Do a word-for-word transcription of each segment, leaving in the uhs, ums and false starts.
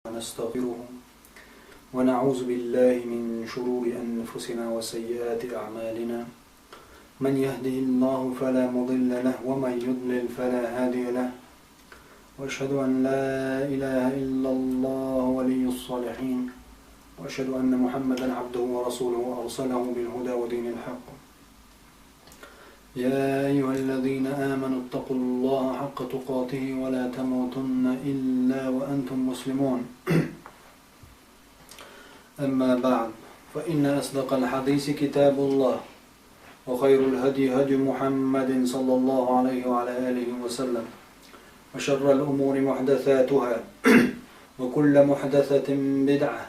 ونستغفره، ونعوذ بالله من شرور أنفسنا وسيئات أعمالنا. من يهده الله فلا مضل له، ومن يضلل فلا هادي له. وأشهد أن لا إله إلا الله ولي الصالحين، وأشهد أن محمدا عبده ورسوله أرسله بالهدى ودين الحق. يا أيها الذين آمنوا اتقوا الله حق تقاته ولا تموتن إلا وأنتم مسلمون. أما بعد، فإن أصدق الحديث كتاب الله، وخير الهدي هدي محمد صلى الله عليه وعلى آله وسلم، وشر الأمور محدثاتها، وكل محدثة بدعة،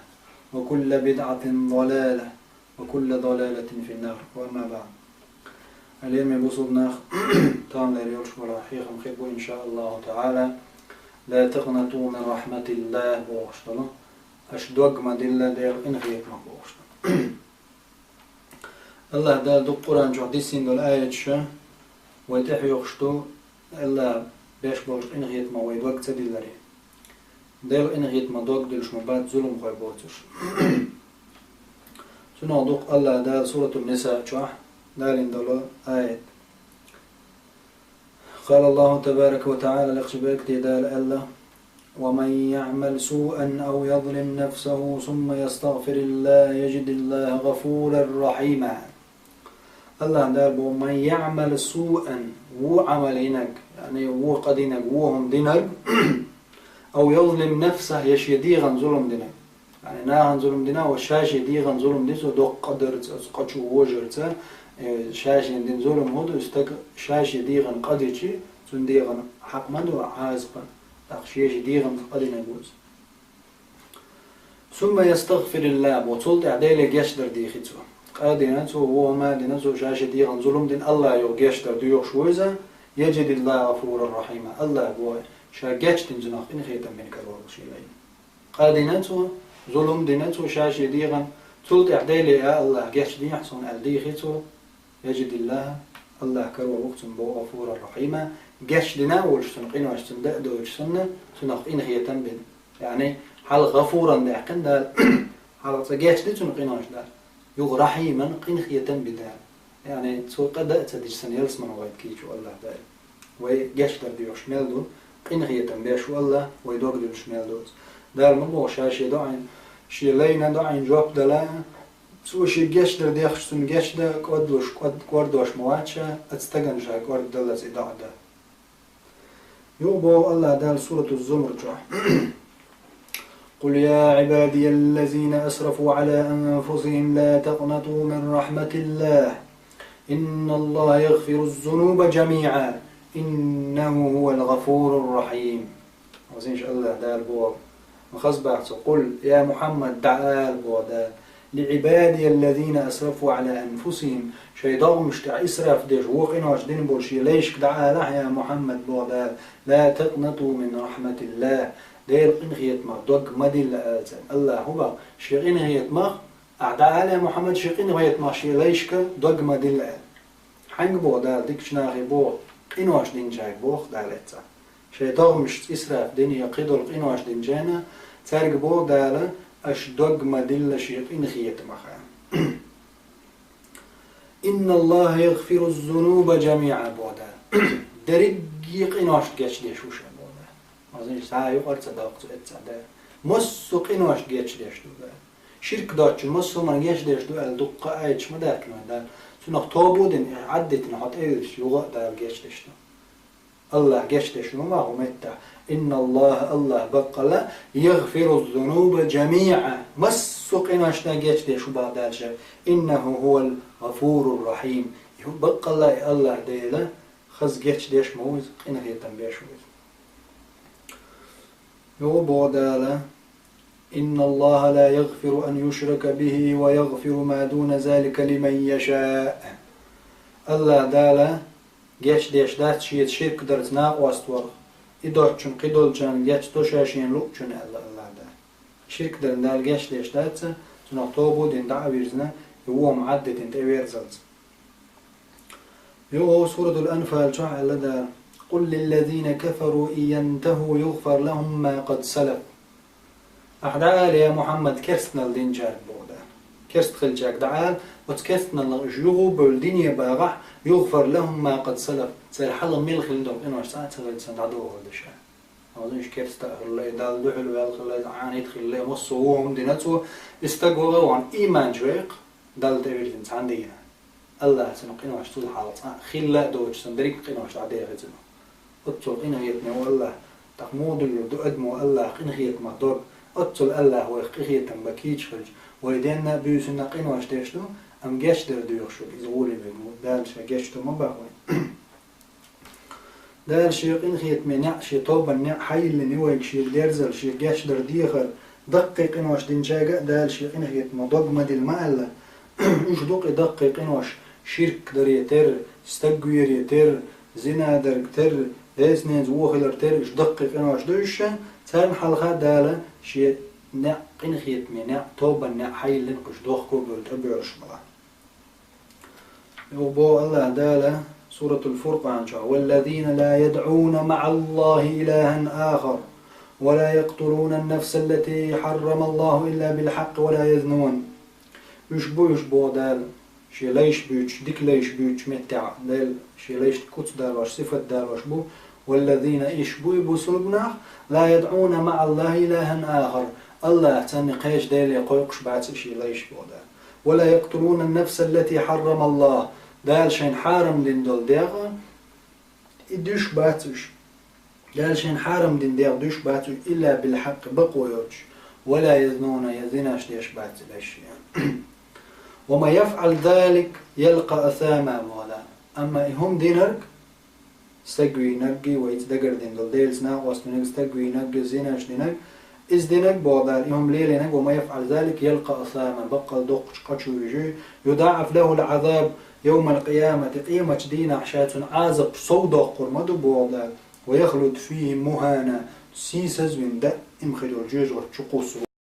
وكل بدعة ضلالة، وكل ضلالة في النار. وأما بعد. Хьалимми бусулба нах, таханлера йолуш болу хьехам хир бу, иншааллаху та'ала, «لا تقنطوا من رحمة الله» бохуш долу, аша дог ма дилла Делан къинхетамах бохуш долу. АллахӀа Дала дукха Къуръан чохь диссина долу аяташ вай тӀехьоьхуш ду, АллахӀа беш болчу къинхетамах вай дог ца дилларе. Делан къинхетамах дог диллуш ма бац зуламхой боцурш. Цунах дукха АллахӀа Дала Суратун-Ниса чохь далийна долу аят. قال الله تبارك وتعالى, лекхачу беркате Дала аьлла: «ومن يعمل سوءا أو يظلم نفسه ثم يستغفر الله يجد الله غفورا رحيما». АллахӀа Дала боху: «من يعمل سوءا», вон Ӏамал йинарг, яъни вон къа динарг, вон хӀума динарг, «أو يظلم نفسه», я шен дегӀан зулам динарг. Яъни нахана зулам дина, ва ша шен дегӀан зулам ди цо доккха къадарца, оцу къа чу вожарца, э, ша шен дина зулам хӀун ду, и стаг ша шен дегӀан къа дичи, цуьнан дегӀан хьакъ ма ду Ӏазапан, тӀаккха шен шен дегӀан къа динарг ву иза. «ثم يستغفر الله», бо, цул тӀаьхьа Деле гечдар дийхи цо. Къа дина цо, вон хӀума дина цо, ша шен дегӀан зулам дина, АллахӀа юха гечдар доьхуш ву иза, «يجد الله غفورا رحيما», АллахӀа боху, ша гечдина цунах къинхетам бина карор ву шен лайна. Къа дина цо, зулам дина цо ша шен дегӀан, цул тӀаьхьа Деле: «Я АллахӀ, гечдехьа суна», аьлла дийхи цо, «يجد الله», АллахӀ карор ву-кх цунна боху, «غفورا رحيما», гечдина а волуш цунна къинош, цунна дан а доцуш санна, цунах къинхетам бина. Яъни, хьалха «غفورا» даьккхина Дала, хьалха цкъа гечди цунна къинош Дала, юха «رحيما», къинхетам би Дала. Яъни, цо къа дан а ца дича санна, ялсамане вайта кийча ву АллахӀа Дала. Вай гечдар доьхуш мел ду, къинхетам беш ву АллахӀ, вай дог диллуш мел ду иза. Дала ма боху ша шен доӀина, шен лайна доӀина жоп дала, цо шен гечдар дехча цунна гечдан кӀордалуш, кӀорд-, кӀордош ма вац ша, оцу стагана ша кӀордадаллалц и доӀа дан. Юха боху АллахӀа Дала Суратуз-Зумар чохь: «قل يا عبادي الذين أسرفوا على أنفسهم لا تقنطوا من رحمة الله إن الله يغفر الذنوب جميعا إنه هو الغفور الرحيم». Хьовсийша, АллахӀа Дала боху, ма хаза боху цо: «قل», я Мухьаммад, дӀаала боху Дала, «لعبادي الذين أسرفوا على أنفسهم», шайн догӀмаш тӀехь исраф деш, вон къинош дина болу шен лайшка дӀаалахь, я Мухьаммад, боху Дала, «لا تقنطوا من رحمة الله», Делан къинхетамах дог ма дилла аьлла царна. АллахӀа хӀун боху? Шен къинхетамах, ахь дӀаала, я Мухьаммад, шен къинхетамах шен лайшка дог ма дилла аьлла. Хьаьнга боху Дала, дикачу нахе боху, къинош динчаьрга боху Дала эццахь. Шайн догӀмашца исраф дина я кхидолу къинош динчарна, цаьрга боху Дала, аша дог ма дилла шен къинхетамах аьлла. «إن الله يغفر الذنوب جميعا», боху Дала. Дерриге къиношна гечдеш ву ша, боху Дала. Хьовсийша, цхьа а юкъара ца доккху цо эццахь Дала. Массо а къиношна гечдеш ду Дала. Ширк доцучун массо а хӀуманна гечдеш ду аьлла дуккха а аяташ ма даьхкина вай Дала. Цунах тоба а дина, Ӏаддитина хьо тӀевирзича, юха а Дала гечдеш ду. АллахӀ гечдеш ву ма ваха хӀун меттахь. «إن الله», АллахӀ баккъалла, «يغفر الذنوب جميعا», массо а къиношна гечдеш ву боху Дала ша. «إنه هو الغفور الرحيم». И хӀу баккъалла и АллахӀ Дела хаза гечдеш ма ву иза, къинхетам беш ву иза. Юха боху Дала: «إن الله لا يغفر أن يشرك به ويغفر ما دون ذلك لمن يشاء». АллахӀ Дала гечдеш дац шеца ширк дарца накъост варх, и доцучун кхидолчарна гечдо ша шена луучунна, аьлла АллахӀа Дала. Ширк дарна Дала гечдеш дац, цунах тоба а дина дӀа а вирзина, и вон хӀума Ӏаддитина тӀеверзалц. Юха Суратул Анфал чохь аьлла Дала: «قل للذين كفروا إن ينتهوا يغفر لهم ما قد سلف». Ахьа дӀаала, я Мухьаммад, керстанал динчаьрга боху Дала. Керста хилчаьрга дӀаала, оцу керстаналлах уьш юха а бевлла дине багӀахь, югӀфар лахӀум ма къад салаф, церан хьалха мел хилла долу къинош цкъа а ца хилча санна дӀадохур ду ша. Амма уьш керста а хилла, и Далла дуьхьал ваьлла хилла, и Ӏаьнийта хилла, массо а вон хӀума дина цо, и стаг вахар ван ийманчу вайх, Далла тӀевирзина цхьаьна дийна. Аллаха цунах къинош цул хьалха цкъа а хилла а доцуш санна, дерриг а къинош дӀадехира цунах. Оццул къинхетаме ву Аллах, тӀаккха муха дуьллур ду адамо Аллах къинхетамах дог, оццул Аллах вайх къинхетам бан кийча хилча, вай денна а, буьйсанна а къинош деш ду, амма гечдар доьхуш верг иза гӀоле верг ву, Дала ша гечдар ма боху вайна. Дала шен къинхетаме неӀ, шен тобанан неӀ хьайиллина ю вайга шега дерзар, шега гечдар дехар, даккхий къинош динчаьрга а Дала шен къинхетамах дог ма дилла ма аьлла. Уьш ду-кх и даккхий къинош: ширк даре терра, стаг вере терра, зина дерг терра, деза-неназа вон хилар терра, уьш даккхий къинош ду уьш, царна хьалха Дала шен неӀ, къинхетаме неӀ, тобанан неӀ хьайиллина-кх уьш дохко а бевлла тӀебоьлхуш мала. Юха боху Аллаха Дала Суратул Фуркъан чохь: «والذين لا يدعون مع الله إلها آخر ولا يقتلون النفس التي حرم الله إلا بالحق ولا يزنون». Уьш бу, уьш боху Дала, шен лайш буьйцуш, дика лайш буьйцучу меттехь, Дала шен лайшна куц далош, сифат далош бу. «والذين», уьш бу и бусулба нах, «لا يدعون مع الله إلها آخر», Аллаха санна кхечу Деле кхойкхуш бац и шен лайш боху Дала. «ولا يقتلون النفس التي حرم الله», Дала шайна хьарам дина долу дегӀ, и дуьйш бац уьш. Дала шайна хьарам дина дегӀ дуьйш бац уьш, «إلا بالحق», бакъо йоцуш, «ولا يزنون», я зинаш деш бац и лайш. «ومن يفعل ذلك يلق أثاما», боху Дала. Амма и хӀума динарг, стаг вийнарг, вайца дагардина долу, Делаца накъост винарг, стаг вийнарг, зинаш динарг, иза динарг, боху Дала, и хӀума лелийнарг, «ومن يفعل ذلك يلق أثاما», баккъал доккхачу къа чу вижий, «يضاعف له العذاب يوم القيامة», къематчу дийнахь ша цунна Ӏазап сов доккхур ма ду, боху Дала, «ويخلد فيه مهانا», сийсазвина даима хир йолу жоьжахати чу кхуссур.